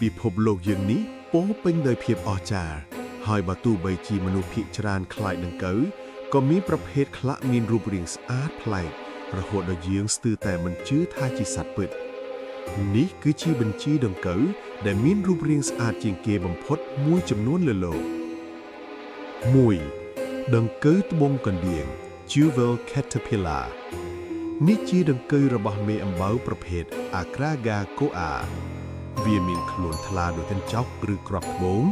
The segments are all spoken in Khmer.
ពិភពលោកយើងនេះពោរពេញដោយភាពអស្ចារ្យហើយបើទោះបីជាមនុស្សភាគច្រើនខ្លាចដង្កូវក៏មានប្រភេទខ្លះមានរូបរាងស្អាតប្លែករហូតដល់យើងស្ទើរតែមិនជឿថាជាសត្វពិតនេះគឺជាបញ្ជីដង្កូវដែលមានរូបរាងស្អាតជាងគេបំផុតមួយចំនួនលើលោក1ដង្កូវត្បូងកណ្ដៀង Jewel Caterpillar នេះជាដង្កូវរបស់មេអំបៅប្រភេទ Acraga coa វាមានខ្លួនថ្លាដូចកញ្ចក់ឬគ្រាប់ត្បូង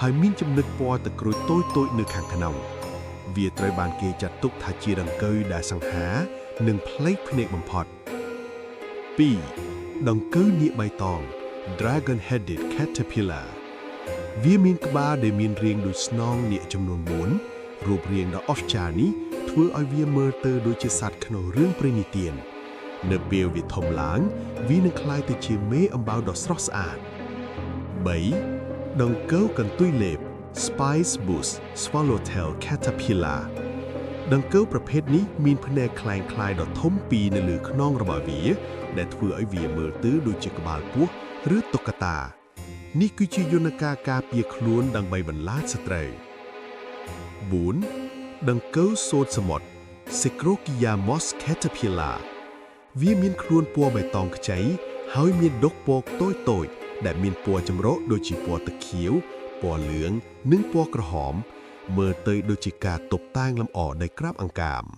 ហើយមានចំណុចពណ៌ទឹកក្រូចតូចៗនៅខាងក្នុង វាត្រូវបានគេចាត់ទុកថាជាដង្កូវដែលសង្ហានិងប្លែកភ្នែកបំផុត2ដង្កូវនាគបៃតង Dragon Headed Caterpillar វាមានក្បាលដែលមានរាងដូចស្នងនាគចំនួន4រូបរាងដ៏អស្ចារ្យនេះធ្វើឲ្យវាមើលទៅដូចជាសត្វក្នុងរឿងព្រេងនិទាន នៅពេលវាធំឡើងវានឹងក្លាយទៅជាមេអំបៅដ៏ស្រស់ស្អាត3ដង្កូវកន្ទុយលេប Spicebush Swallowtail Caterpillar ដង្កូវប្រភេទនេះមានភ្នែកក្លែងក្លាយដ៏ធំពីរនៅលើខ្នងរបស់វា ដែលធ្វើឲ្យវាមើលទៅដូចជាក្បាលពស់ឬតុក្កតា នេះគឺជាយន្តការការពារខ្លួនដើម្បីបន្លាចសត្រូវ4ដង្កូវសូត្រសមុទ្រ Sycrochia moss caterpillar វាមានខ្លួនពណ៌បៃតងខ្ចីហើយមានដុកពកតូចៗដែលមានពណ៌ចម្រុះដូចជាពណ៌ទឹកខៀវពណ៌លឿងនិងពណ៌ក្រហម មើលទៅដូចជាការតុបតែងលម្អដោយក្រាបអង្កាម។